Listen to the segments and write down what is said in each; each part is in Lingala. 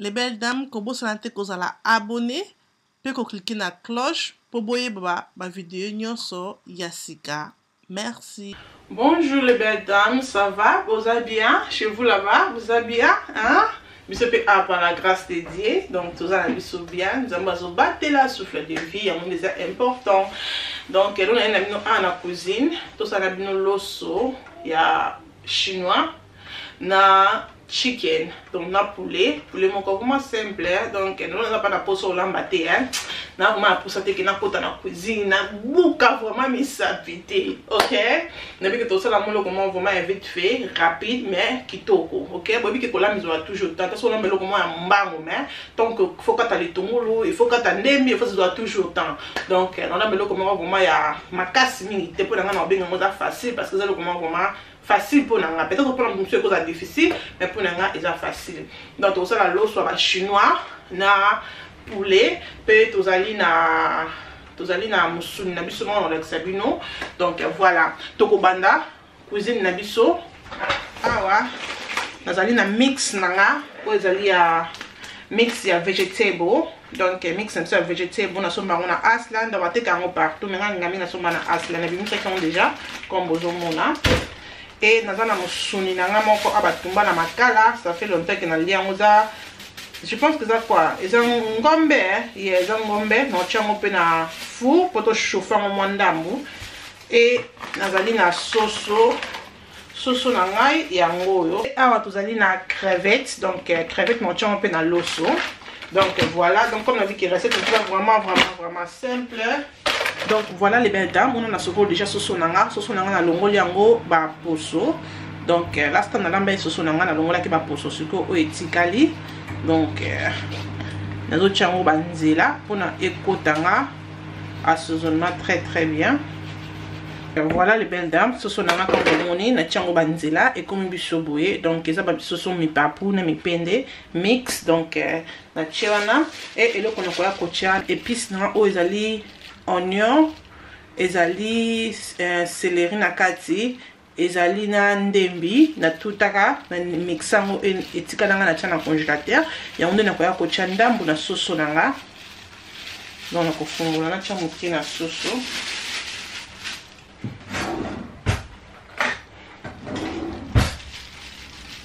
Les belles dames, kobosana te kozala abonné pe ko cliquer na cloche po boyeba ba video nyonso ya sika. Merci. Bonjour les belles dames, ça va? Boza bien? Chez vous là-bas, boza bien? Hein? Biso pe awa par la grâce de Dieu, donc toza na biso bien, Nzambe azobatela souffle de vie, yango nde eza important. Donc eloko naye na bino awa na cuisine, tosala bino loso ya chinois na chicken, donc na poulet, poulet moko vraiment simple, hein? Donc non naza pas na posa olamba te, hein? Na vraiment na posa te ke nakota na cuisine na buka vraiment misapi te, ok? Nayebi ke tosala moloko moko vraiment ya vite fait, rapide mais kitoko, ok? Boyebi ke kolamba ezwaka toujours temps, toso olamba eloko moko ya mbangu mais tant que faut kata litungulu, il faut kata ndembi, il faut ezwaka toujours temps. Donc nalamba eloko moko vraiment ya makasi mingi te, mpo na ngai na obenga yango eza facile parce que eza eloko moko vraiment facile mpo na nga, peut-être mpo na mosusu ekozala difficile mais mpo na nga eza facile. Donc tokosala loso ya ba chinois na poulet, mpe tozali na mosuni na biso moko nalakisa bino. Donc voilà, tokobanda cuisine na biso. Awa nazali na mix na nga oyo ezali ya mix ya vegetable, donc mix na biso ya vegetable nasomba yango na Aslan, donc bateka yango partout, mais nga ngami nasomba na Aslan, nabimisaki yango déjà comme bozomona. Et naza na mosuni na nga moko awa batumba na makala, ça fait longtemps que nalia yango, eza je pense que eza quoi, eza ngombe, hein? Yeah, eza ngombe, naotia yango mpe na four po tochauffe yango mwa ndambu. Et nazali na soso, soso na ngai yango oyo. Awa tozali na crevette, donc crevette naotia yango mpe na loso. Donc voilà, donc comme nabi ke recette eza vraiment vraiment vraiment simple. Donc voilà les belles dames, on a soko déjà soso na nga, soso na nga na longoli yango ba poso. Donc last time nalamba soso na nga na longolaki ba poso siko oyo etikali. Donc nazotia yango ba nzela mpona ekota nga assaisonnement très très bien. Voilà les belles dames, soso na nga comme bomoni natia yango ba nzela ekomi biso boye. Donc eza ba soso mipapu na mipende mix. Donc natie wana e eloko nakoya kotia épice na nga oyo ezali oignon, ezali céleri na kati, ezali na ndembi natutaka na mixe yango etikala nga natia na congélateur. Yango nde nakoya kotia ndambu na soso na nga. Donc nakofungola natia moke na soso.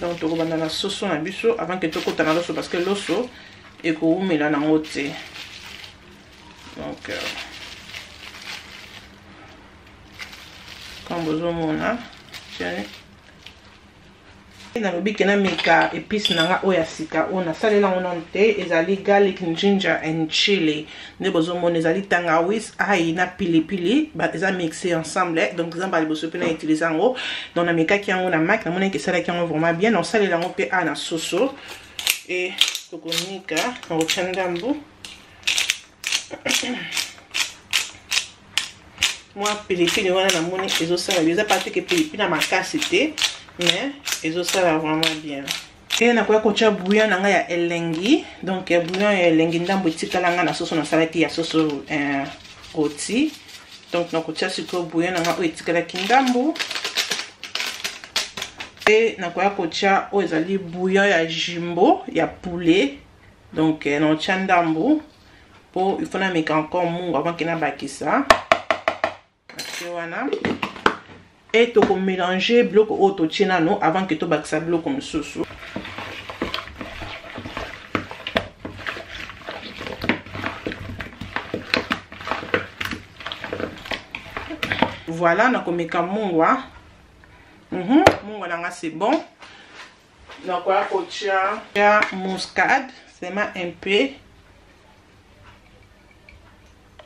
Donc tokobanda na soso na biso avant que tokota na loso, parce que loso ekowumela nango te. Donc comme bozomona, nalobi ke nameka épice na nga oyo ya sika oyo nasalela yango nanu te, ezali garlic, ginger and chili. Nde bozomona ezali tangawis, ail na pilipili, eza mixé ensemble. Donc eza mbala liboso mpe na utiliser yango. Donc namekaki yango na mak, namonaki esalaki yango vraiment bien. Nasalela yango mpe awa na soso. E tokonika nakotia ndambu mwa pilipili wana, namoni ezosala bien, eza pa te ke pilipili na makasi te, mais ezosala vraiment bien. E nakoya kotia bouillon na ngai ya elengi. Donc bouillon ya elengi ndambo etikala ngai na soso nasalaki ya soso rôti. Donc nakotia sikoyo bouillon na ngai oyo etikalaki ndambo. E nakoya kotia oyo ezali bouillon ya jumbo ya poulet. Donc nakotia ndambo po il faut nameka encore mungu avant ke nabakisa. Natie wana. E tokomélange biloko oyo totie nano avant ke tobakisa biloko mosusu. Voilà, nakomeka mungwa. Mungwa na nga c'est bon. Nakoya kotia ya muscade seulement un peu.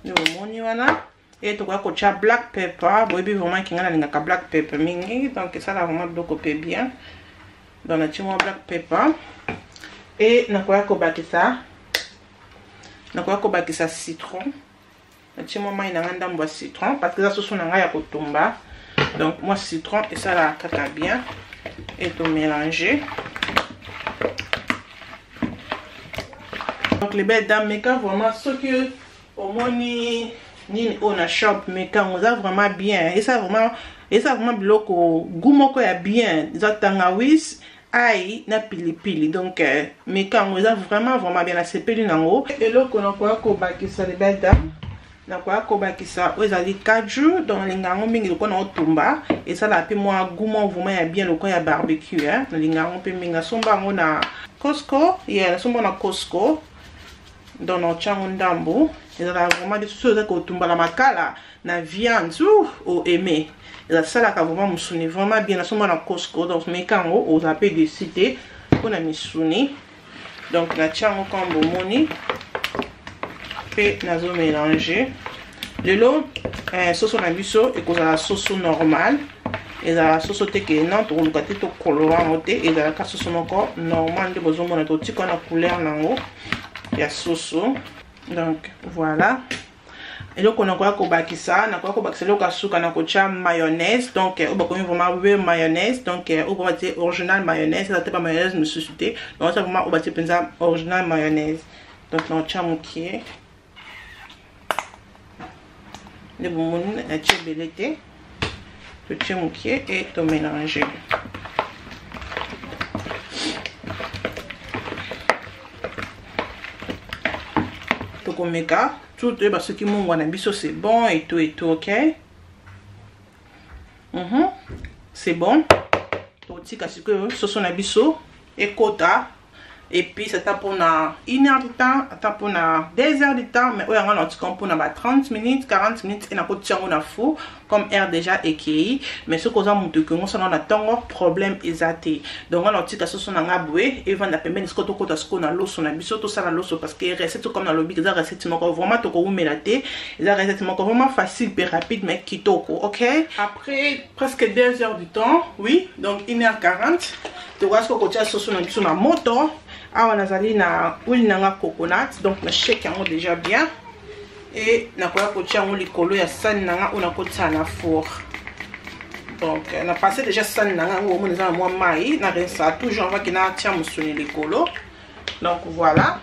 Nde bomoni wana. E tokoya kotia black pepper. Boyebi vraiment ke nga nalingaka black pepper mingi, donc esala vraiment biloko pe bien. Donc natie mwa black pepper. E nakoya kobakisa citron. Natie mwa mai na nga ndambo ya citron parce que eza soso na ngai ya kotumba. Donc mwa citron esalaka kaka bien. Et to mélanger. Donc les belles dames, meka vraiment soki omoni nini oyo na shop, meka yango eza vraiment bien. Eza vraiment, eza vraiment biloko goût moko ya bien. Eza tangawis, Ail na pilipili. Donc meka yango eza vraiment vraiment bien, nasepeli nango. Eloko nakoya kobakisa, les belles dames, nakoya kobakisa oyo ezali kaju. Donc nalinga yango mingi lokola naotumba, esalaka mpe mwa goût mwa vraiment ya bien lokola ya barbecue, hein. Nalinga yango mpe mingi, nasomba yango na Costco. Yeah, nasomba na Costco. Donc naotya yango ndambo, ezalaka vraiment lisusu eza kotumba na makala na viande o aimé, esalaka vraiment mosuni vraiment bien. Nasomba na Costco. Donc meka yango, ozala mpe déçu te mpona misuni. Donc natia yango comme bomoni mpe nazomélange. Lelo soso na biso ekozala soso normal, ezala soso te ke non, tokoluka te, tokolora yango te, ezalaka soso moko normal nde bozomona, totika na couleur nango ya soso. Donc voilà, eloko nakoya kobakisa, nakoya kobakisa eloko ya suka, nakotia mayonnaise. Donc oyo bakomi vraiment be mayonnaise, donc oyo batie original mayonnaise, eza te ba mayonnaise mosusu te. Donc eza vraiment oyo batie mpenza original mayonnaise. Donc nakotia mokie nde bomoni, natie ebele te, totie mokie e tomélange. Tokomeka tout, toyeba soki mungwa na biso c'est bon et tout et tout. Ok, C'est bon. Totika sikoyo soso na biso ekota épice ata mpona une heure de temps, ata mpona 2 heures de temps, mais oyo yango natika mpona ba 30 minutes, 40 minutes e nakotia yango na four comme heure déjà ekei. Mais soki oza moto ekongo osala na ntongo, problème eza te. Donc wana otika soso na nga boye evanda pembeni. Sikoyo tokota sikoyo na loso na biso, tosala loso, parce que recette, comme nalobi, eza recette moko vraiment tokowumela te, eza recette moko vraiment facile mpe rapide mais kitoko. Ok, après presque 2 heures du temps, oui, donc 1 heure 40, tokoka sikoyo kotia soso na biso na moto. Awa nazali na huile na nga coconut, donc na shake yango déjà bien e nakoya kotia yango likolo ya sani na nga oyo nakotia na four. Donc na passe déjà sani na nga yango, omona eza na mwa mai, na rinsa toujours avant ke natia mosuni likolo. Donc voilà,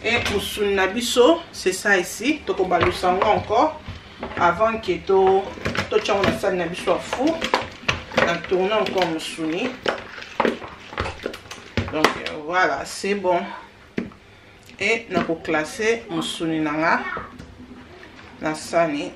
e mosuni na biso, c'est ça ici. Tokobalusa yango encore avant ke totia yango na sani na biso ya four. Na tourne encore mosuni. Donc voilà, c'est bon. E nakoclasse mosuni na nga na sani.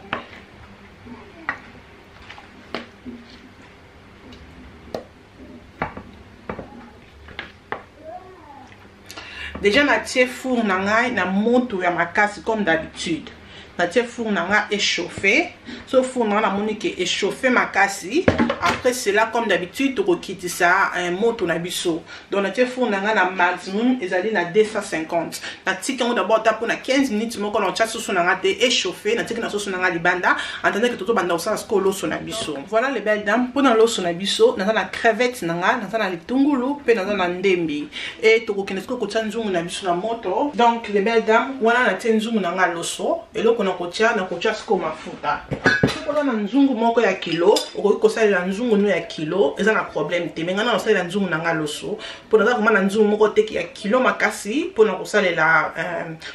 Déjà natie four na ngai na moto ya makasi comme d'habitude. Natie four na nga échauffé. So four na nga namoni ke échauffé makasi, après cela, comme d'habitude, tokokitisa moto na biso. Donc natie four na nga na maximum ezali na 250. Natiki yango d'abord ata mpona 15 minutes moko. Na otia soso na nga te échauffé, natiki na soso na nga libanda en attendant ke tozobanda kosala sikoyo loso na biso. Voilà, les belles dames, mpona loso na biso, naza na crevette na nga, naza na litungulu mpe naza na ndembi. E tokokende sikoyo kotia nzungu na biso na moto. Donc les belles dames, wana natie nzungu na nga loso. Eloko nakotia, nakotia sikoyo mafuta. Soki oza na nzungu moko ya kilo, okoki kosalela nzungu no ya kilo, eza na problème te. Me ngai na kosalela nzungu na nga loso mpo naza vraiment na nzungu moko te ya kilo makasi mpona kosalela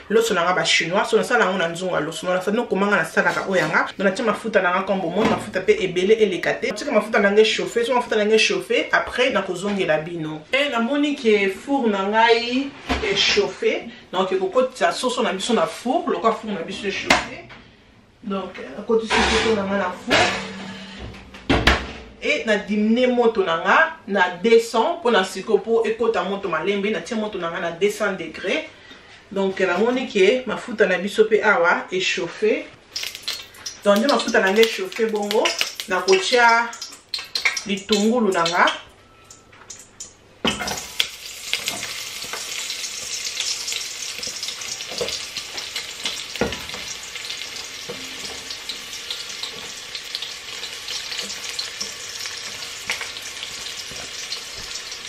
loso na nga bachinois. So nasala yango na nzungu ya loso, nasali nokomanga, nasalaka oyo yanga. Donc natia mafuta na nga comme bomoni, mafuta mpe ebele eleka te. Tika mafuta na nga echauffe. So mafuta na nga echauffe, après nakozongela bino. E namoni ke four na ngai echauffe, donc ekokotisa soso na biso na four. Lokola four na biso echauffe, donc nakotisi soso na nga na four e na diminuer moto na nga na 200 mpona sikoyo mpo ekota moto malembe. Natie moto na nga na 200 degré. Donc namoni ke mafuta na biso mpe awa echauffe. Donc nde mafuta na nga echauffe bongo, nakotia litungulu na nga.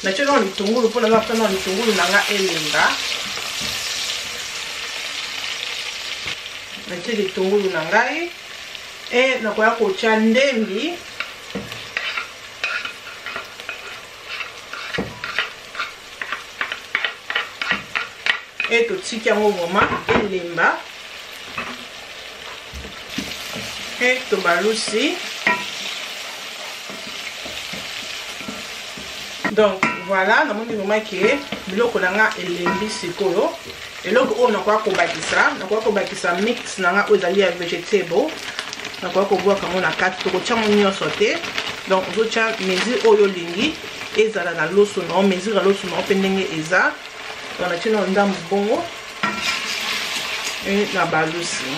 Natie nano litungulu mpo naza mpe nano litungulu na nga elenga. Natie litungulu na ngai e nakoya kotia ndembi. E totiki yango vraiment elemba e tobalusi. Donc Voilà, namoni vraiment ke biloko na nga elembi sikoyo. Eloko oyo nakoka kobakisa, nakoka kobakisa mix na nga oyo ezali ya vegetable. Nakoka kobwaka yango na kati, tokotia yango nyonso te. Donc ozotia mesure oyo olingi ezala na loso na yo, mesure ya loso na yo mpe ndenge eza. Donc natie na ndambu bongo e na balusi.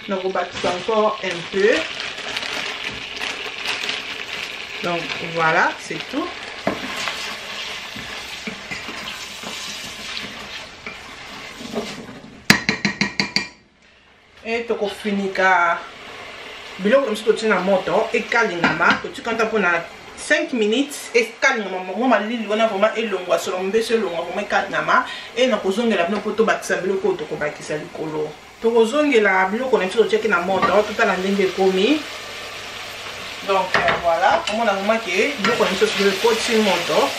Nakobakisa encore un peu. Donc voilà, c'est tout. E tokofinika biloko mosusu, totie na moto ekalingama, totika nta mpona 5 minutes ekalingama mwa malili wana vraiment elongwa, solo mobeso elongwa vraiment, ekalingama. E nakozongela bino mpo tobakisa biloko oyo tokobakisa likolo. Tokozongela biloko na biso totiaki na moto, totala ndenge ekomi. Donc voilà, omona vraiment ke biloko na biso sikoyo ekoti moto.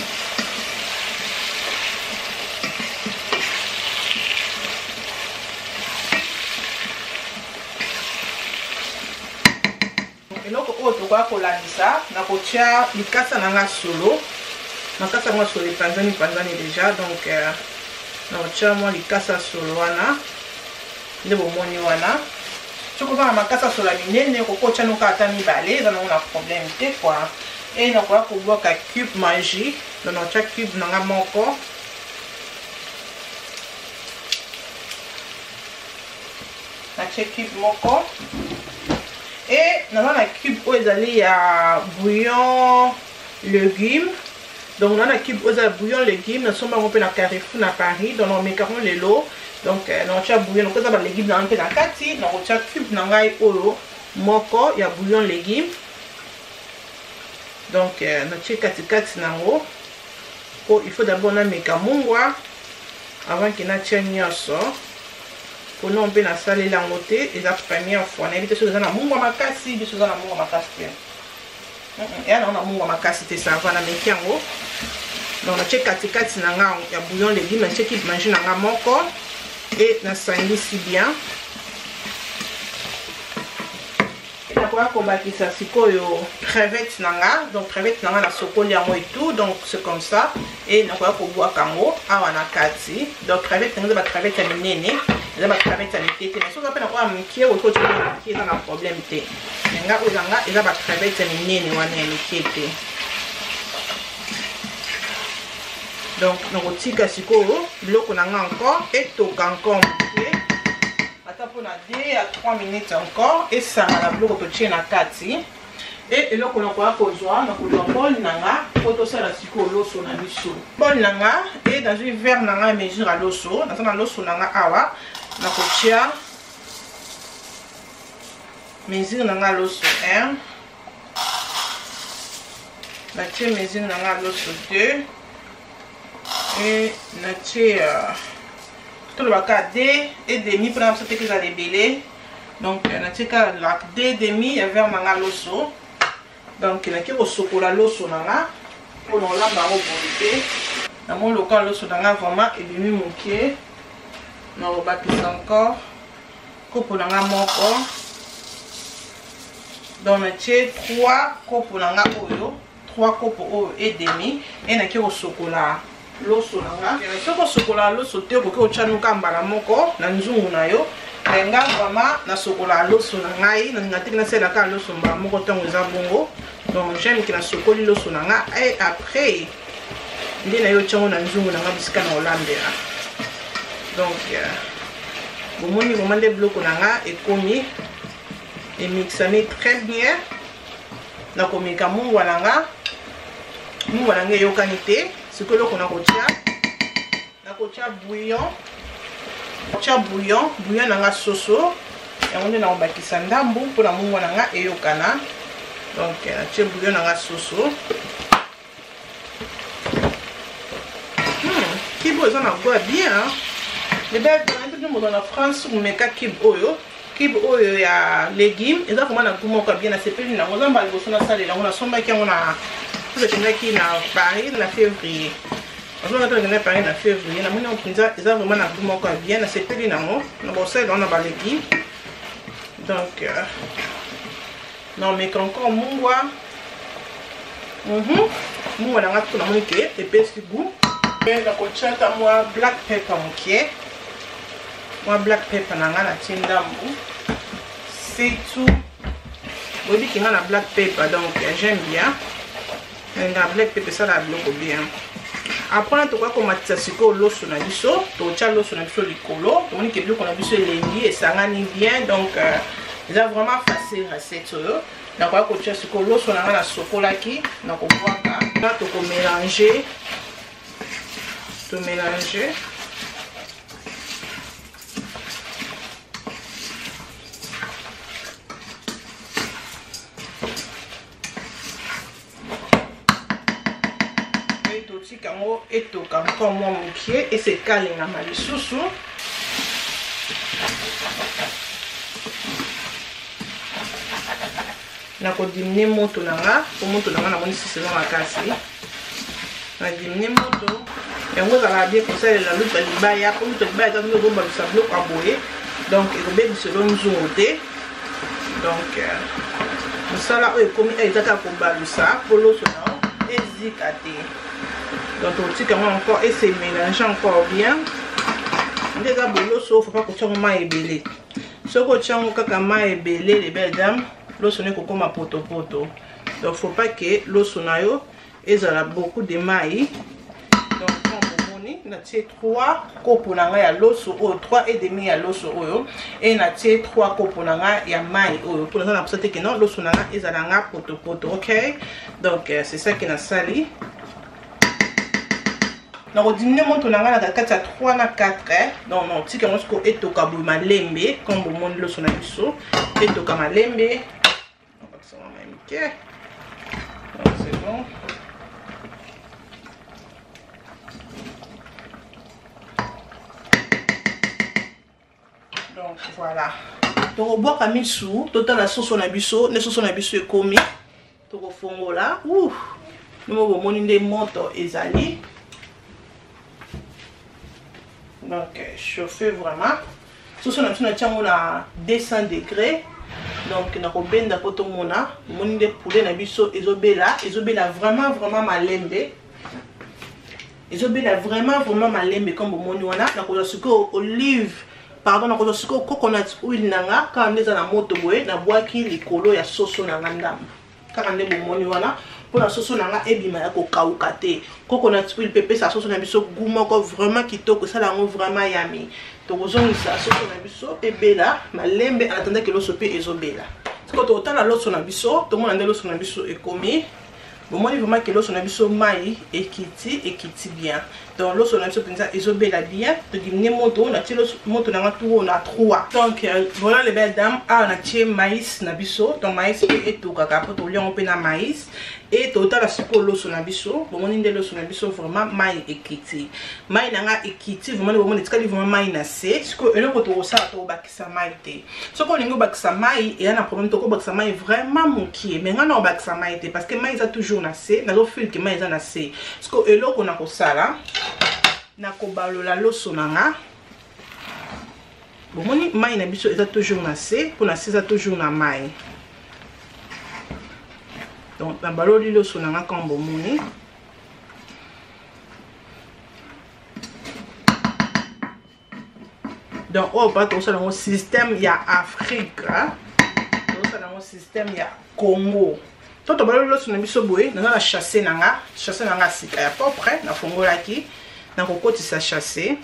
Eloko oyo tokoya kolandisa, nakotia likasa na nga solo. Makasa yango ya solo epanzani panzani déjà, donc nakotia mwa likasa solo wana nde bomoni wana. Soki oza na makasa solo ya minene, okoki otya noka ata mibale, eza nango na problème te quoi. E nakoya kobwaka cube Maggi, donc nakotia cube na nga moko. Natie cube moko e naza na cube oyo ezali ya bouillon légume. Donc naza na cube oyo eza ya bouillon légume, nasomba yango mpe na Carrefour na Paris. Donc nakomeka yango lelo. Donc nakotia bouillon, nakoza eza balégume na ngai mpe na kati. Nakotia cube na ngai oyo moko ya bouillon légume. Donc natie katikati nango po il faut d'abord nameka mungwa avant ke natia nyonso, mpo mpe nasalela yango te, eza première fois. Nayebi te soki eza na mungwa makasi. Biso eza na mungwa makasi te, eya nango na mungwa makasi te, ça va. Nameki yango. Donc natie katikati na nga ya bouillon légume, natie cube Maggi na nga moko e nasangisi bien. Nakoya kobakisa sikoyo crevette na nga. Donc crevette na nga, nasokoli yango et tout, donc c'est comme ça. E nakoya kobwaka yango awa na kati. Donc crevette na nga eza bacrevette ya minene, eza bacrevette ya mike te. Mais soki mpe nakoya mike, okoki otia mike, eza na problème te. Mais nga oyo nga eza bacrevette ya minene wana, ya mike te. Donc nakotika sikoyo biloko na nga encore etoka encore moke, ata mpona 2 à 3 minutes encore, esanga na biloko totie na kati. E eloko nakoya kozwa, nakozwa bol na nga mpo tosala sikoyo loso na biso. Bol na nga e nazwi verre na nga ya mesure ya loso. Naza na loso na nga awa, nakotia mesure na nga loso 1, natie mesure na nga loso 2 e natie tolobaka 2 et demi mpona biso teke ezala ebele. Donc natie kaka 2 demi ya verre na nga loso. Donc nake kosokola loso na nga mpona olamba yango boye te. Namoni lokola loso na nga vraiment ebimi moke, na kobakisa encore kopo na nga moko. Donc natie 3 kopo na nga oyo, 3 kopo oyo et demi. E nake kosokola loso na nga. Soki osokola loso te, okoki kotya nuka mbala moko na nzungu na yo. Nga vraiment nasokola loso na ngai, nalinga te nasalelaka loso mbala moko ntango eza bongo. Donc j'aime ke nasokoli loso na nga et après nde na yo otyango na nzungu na nga bisika na olambela. Donc bomoni vraiment nde biloko na nga ekomi emixami très bien. Nakomeka mungwa na nga, mungwa na nga eyokani te. Sikoyo eloko nakotia bouillon, tia bouillon na nga soso, yango nde nakobakisa ndambu mpona mungwa na nga eyokana. Donc natie bouillon na nga soso. Cube oyo eza na goût bien. Lebel moto na France komeka cube oyo, cube oyo ya légume eza vraiment na goût moko ya bien. Nasepeli nango, eza mbala liboso nasalela yango. Nasombaki yango na tokendaki na Paris na février. Nazonga to nakenda Paris na février, namoni yango mpenza eza vraiment na goût moko ya bien, nasepeli nango na bosalela yango na ba légumes. Donc naomeka encore mungwa. Mungwa na nga tuku namoni ke epesi goût. Mpe nakotia ata mwa black pepper moke, mwa black pepper na nga natie ndambu, c'est tout. Boyebi ke nga na black pepper, donc j'aime bien. Nga black pepper esalaka biloko bien. Après wana tokoki komatisa sikoyo loso na biso, totya loso na biso likolo. Tomoni ke biloko na biso elengi, esangani bien. Donc eza vraiment facile recette oyo. Nakoki kotia sikoyo loso na nga nasokolaki, nakobwaka, tokomélange, tomélange. Totika yango etoka encore mwa mokie, esekalengama lisusu. Nakodimine moto na nga, po moto na nga namoni sisi eza makasi. Nadimine moto yango, ezalaka bien kosalela luta libaya, po luta libaya eza nde ozobalusa biloko ya boye, donc ekobebiselo nzungu te. Donc mosala oyo ekomi eza kaka kobalusa po loso na yo ezika te. Donc totika yango encore ese mélange encore bien. Nde eza boloso, faut pas kotia yango mai ebele. Soki otia yango kaka mai ebele, les belles dames, loso na ekokoma potopoto. Donc faut pas que loso na yo ezala beaucoup de mai. Donc bomoni natie 3 kopo na ngai ya loso oyo, 3 et demi ya loso oyo, e natie 3 kopo na ngai ya mai oyo, mpo naza na posa te ke non loso na ngai ezala nga potopoto. Ok, donc c'est ça ke nasali. Nakodimine moto na ngai na kati ya 3 na 4. Donc non, tika yango sikoyo etoka boye malembe. Comme bomoni loso na biso etoka malembe, mike. Donc c'est bon. Donc voilà, tokobwaka misu, totala soso na biso nde soso na biso ekomi. Tokofongola, nimo bomoni nde moto ezali. Donc chauffe vraiment soso na biso, natia yango na 200 degrés. Donc nakobenda po tomona. Omoni nde poulet na biso ezobela, ezobela vraiment vraiment malembe, ezobela vraiment vraiment malembe comme bomoni wana. Nakozwa sikoyo olive, pardon, nakozwa sikoyo coconut oil na nga, kaka nde eza na moto boye, nabwaki likolo ya soso na nga ndambo, kaka nde bomoni wana, mpona soso na nga ebima ya kokauka te. Coconut oil mpe epesa soso na biso goût moko vraiment kitoko, esala yango vraiment yummy. Tokozongisa soso na biso ebela malembe en attendant ke loso mpe ezobela. Sikoyo tokotala loso na biso, tomona nde loso na biso ekomi. Bomoni vraiment ke loso na biso mai ekiti, ekiti bien. Donc loso na biso mpenza ezobela bien. Todimine moto, natie moto na nga tour na 3. Donc voilà les belles dames, awa natie maïs na biso. Donc maïs mpe etokaka mpo tolia yango mpe na maïs. E totala sikoyo loso na biso. Bomoni nde loso na biso vraiment mai ekiti, mai na nga ekiti vraiment. Bomoni etikali vraiment mai na se. Sikoyo eloko tokosala, tokobakisa mai te. Soki olingi obakisa mai, eya na problème, tokobakisa mai vraiment mokie. Mais nga na obakisa mai te, parce que mai eza toujours na se, nazofeel ke mai eza na se. Sikoyo eloko na kosala, nakobalola loso na nga. Bomoni mai na biso eza toujours na se, mpo na se eza toujours na mai. Donc nabaloli loso na nga comme bomoni. Donc oyo mpa tokosala yango système ya Afrique, tokosala yango système ya Congo. To tobaloli loso na biso boye. Naza na sachet na nga, sachet na nga sika ya propre, nafongolaki. Nakokotisa sachet.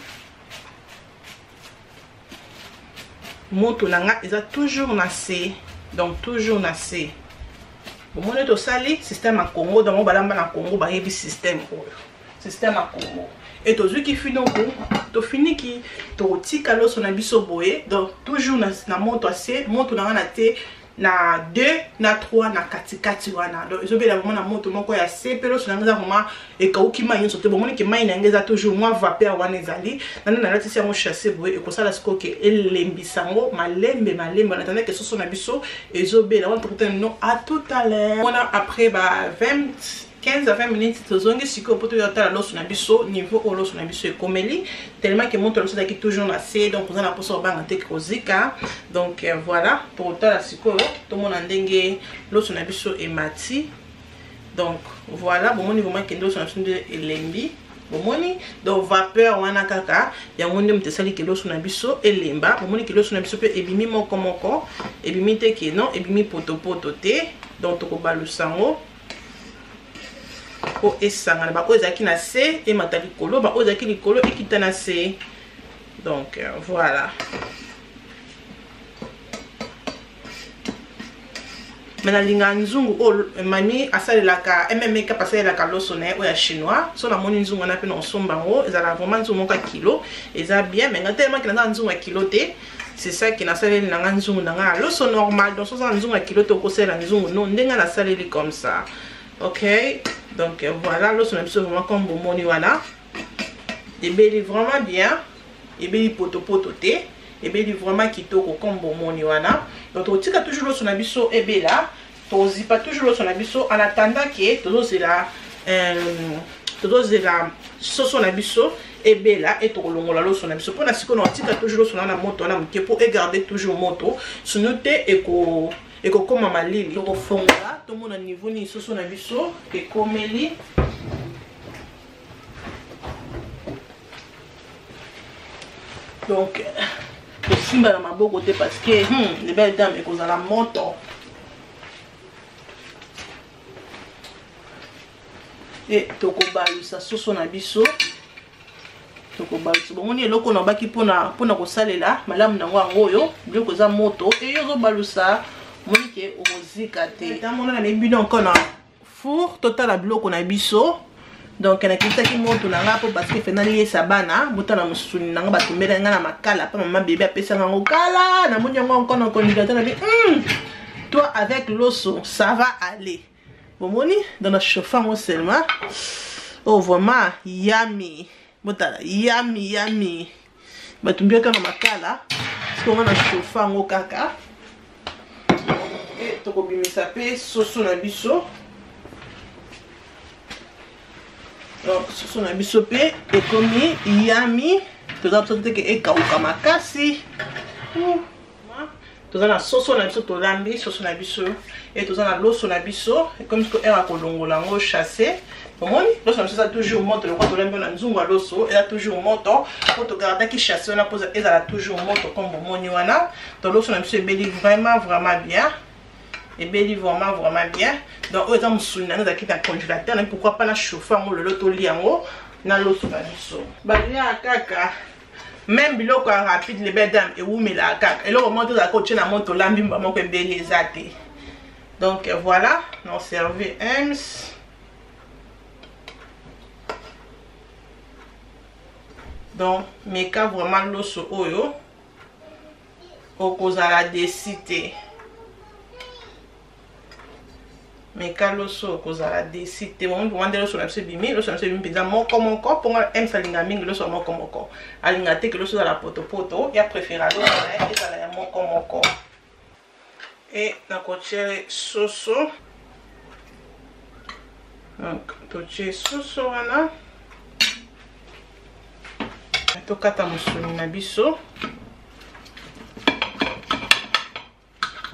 Moto na nga eza toujours na se, donc toujours na se. Bomoni, tosali système ya Congo. Donc balamba na Congo bayebi système oyo, système ya Congo. E tozwiki finoko, tofiniki, tokotika loso na biso boye. Donc toujours na moto ase, moto na nga na te na 2 na 3 na katikati wana. Donc ezobela vraiment na moto moko ya se, mpe loso na nga eza vraiment ekauki mai nyonso te. Bomoni ke mai na yango eza toujours mwa vapeur wana ezali nano. Nalatisi yango sachet boye, ekosala sikoyo ke elembisa yango malembe malembe en attendant ke soso na biso ezobela wana. Tokutana no à tout à l'heure wana après ba 20. 15 à 20 minutes tozongi sikoyo mpo toya tala loso na biso niveau oyo loso na biso ekomeli, tellement que moto loso ezalaki toujours na se, donc oza na mposa obanga te kozika. Donc voilà, tokotala sikoyo, tomona ndenge loso na biso emati. Donc voilà, bomoni vraiment kende loso na biso nde elembi, bomoni. Donc vapeur wana kaka yango nde moto esali ke loso na biso elemba. Bomoni ke loso na biso mpe ebimi moko moko, ebimi te ke non, ebimi potopoto te. Donc tokobalusa yango mpo esangana, baoyo ezalaki na se emata likolo, baoyo ezalaki likolo ekita na se. Donc voilà. Me nalingaka nzungu oyo mami asalelaka, MMK asalelaka loso na ye oyo ya chinois. So namoni nzungu wana mpe na osomba yango, ezalaka vraiment nzungu moko ya kilo, eza bien. Me nga telemaki naza na nzungu ya kilo te, c'est ça ke nasaleli na nga nzungu na nga ya loso normal. Donc soza na nzungu ya kilo te, okosalela nzungu no ndenge nasaleli comme ça, ok. Donc voilà, loso na biso vraiment comme bomoni wana ebeli vraiment bien, ebeli potopoto te, ebeli vraiment kitoko comme bomoni wana. Donc tokotika toujours loso na biso ebela, tozipa toujours loso na biso en attendant ke tozozela soso na biso ebela e tokolongola loso na biso. Mpona sikoyo na kotika toujours loso na moto wana moke mpo egarde toujours moto, sinon te ekokóma malili. Tokofongola, tomona niveau nini soso na biso ekomeli. Donc tosimba na maboko te parce que les belles dames, ekozala moto. E tokobalusa soso na biso, tokobalusa. Bomoni eloko nabaki mpona kosalela malamu nango, yango oyo. Biloko eza moto eyo ozobalusa, omoni ke okozika te. Tamona na bino encore na four, totala biloko na biso. Donc nakitisaki moto na nga mpo parce que fe naliesa bana. Botala mosuni na nga batumbela nga na makala mpa mama bebe apesanga yango kala. Namoni yango encore na congélateur, na bi toi avec loso ça va aller. Bomoni, donc na chauffe yango seulement. Oh, vraiment yummy, botala, yummy yummy. Batumbiaka na makala, siko nga na chauffe yango kaka. E tokobimisa mpe soso na biso. Donc soso na biso mpe ekomi yummy, toza biso teke ekauka makasi. Toza na soso na biso, tolambi soso na biso e toza na loso na biso, ekomi siko heure ya kolongola yango chasse. Omoni loso na biso eza toujours moto, lokola tolambi na nzungu ya loso eza toujours moto, mpo togardaki chasse wana mpo ezala toujours moto comme bomoni wana. To loso na biso ebeli vraiment vraiment bien, ebeli vraiment vraiment bien. Donc oyo eza mosuni nango ezalaki na congélateur na, pourquoi pas na chauffe yango lelo, tolia yango na loso na biso. Balia kaka même biloko ya rapide, les belles dames, ewumelaka kaka. Eloko moko tozalaka otie na moto, olambi mba moko ebeli, eza te. Donc voilà, na servi ems. Donc meka vraiment loso oyo, okozala déçu te. Meka loso, okozala déçu te. Bomoni vraiment nde loso na biso ebimi, loso na biso ebimi mpenza moko moko, mponga ems alinga mingi loso ya moko moko, alinga te ke loso ezala potopoto, ya préféra loso na ye ezala ya moko moko. E nakotiele soso, donc totie soso wana, tokata mosuni na biso.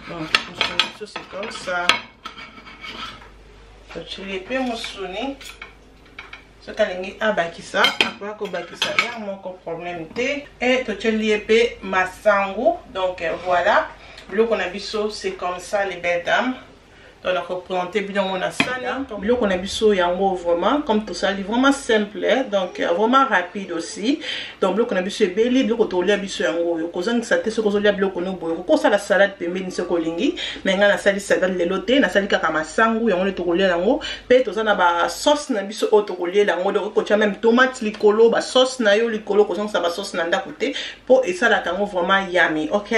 Donc mosuni biso c'est comme ça, totieli mpe mosuni. Soki alingi abakisa, akoya kobakisa ya moko, problème te. E totieli ye mpe masangu. Donc voilà, biloko na biso c'est comme ça, les belles dames. Donc nakoprésente bino yango na sani, biloko na biso yango vraiment comme tosali, vraiment simple, donc vraiment rapide aussi. Donc biloko na biso ebeli, biloko tokolia biso yango oyo, kozangisa te. Soki ozolia biloko no boye, okosala salade pembeni soki olingi. Me ngai nasali salade lelo te, nasali kaka masangu, yango nde tokolia yango. Mpe toza na basauce na biso oyo tokoliela yango. Donc okotia même tomate likolo, basauce na yo likolo, kozangisa basauce na ndako te mpo esalaka yango vraiment yummy. Ok,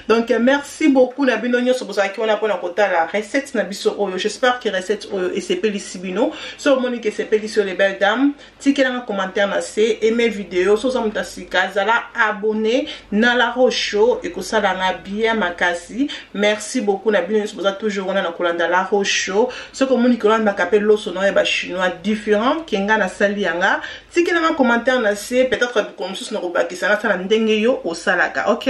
donc merci beaucoup na bino nyonso bozalaki wana mpona kotala recette na. biso oyo. J'espère que recette oyo esepelisi bino. So omoni ke esepelisi yo, les belles dames, tikelanga commentaire na se, aime vidéo. So oza moto ya sika, zala abonné na La Rose Show, ekosalanga bien makasi. Merci beaucoup na bino nyonso boza toujours wana na kolanda La Rose Show. Soki omoni kolandaka mpe loso na oyo ya bachinois différent ke nga nasali yanga, tikelanga commentaire na se. Peut-être bikolo mosusu na kobakisa, nasala ndenge yo osalaka. Ok,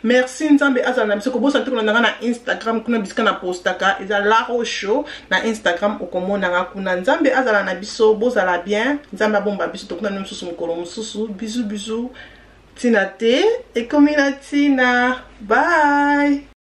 merci. Nzambe azala na biso. Kobosana te kolanda nga na Instagram, kuna bisika na postaka eza La Rose Show na Instagram, okomonanga kuna. Nzambe azala na biso, bozala bien, Nzambe abomba biso. Tokutani mosusu mokolo mosusu. Bisous, bisous. Ntina te ekomi na ntina. Bye.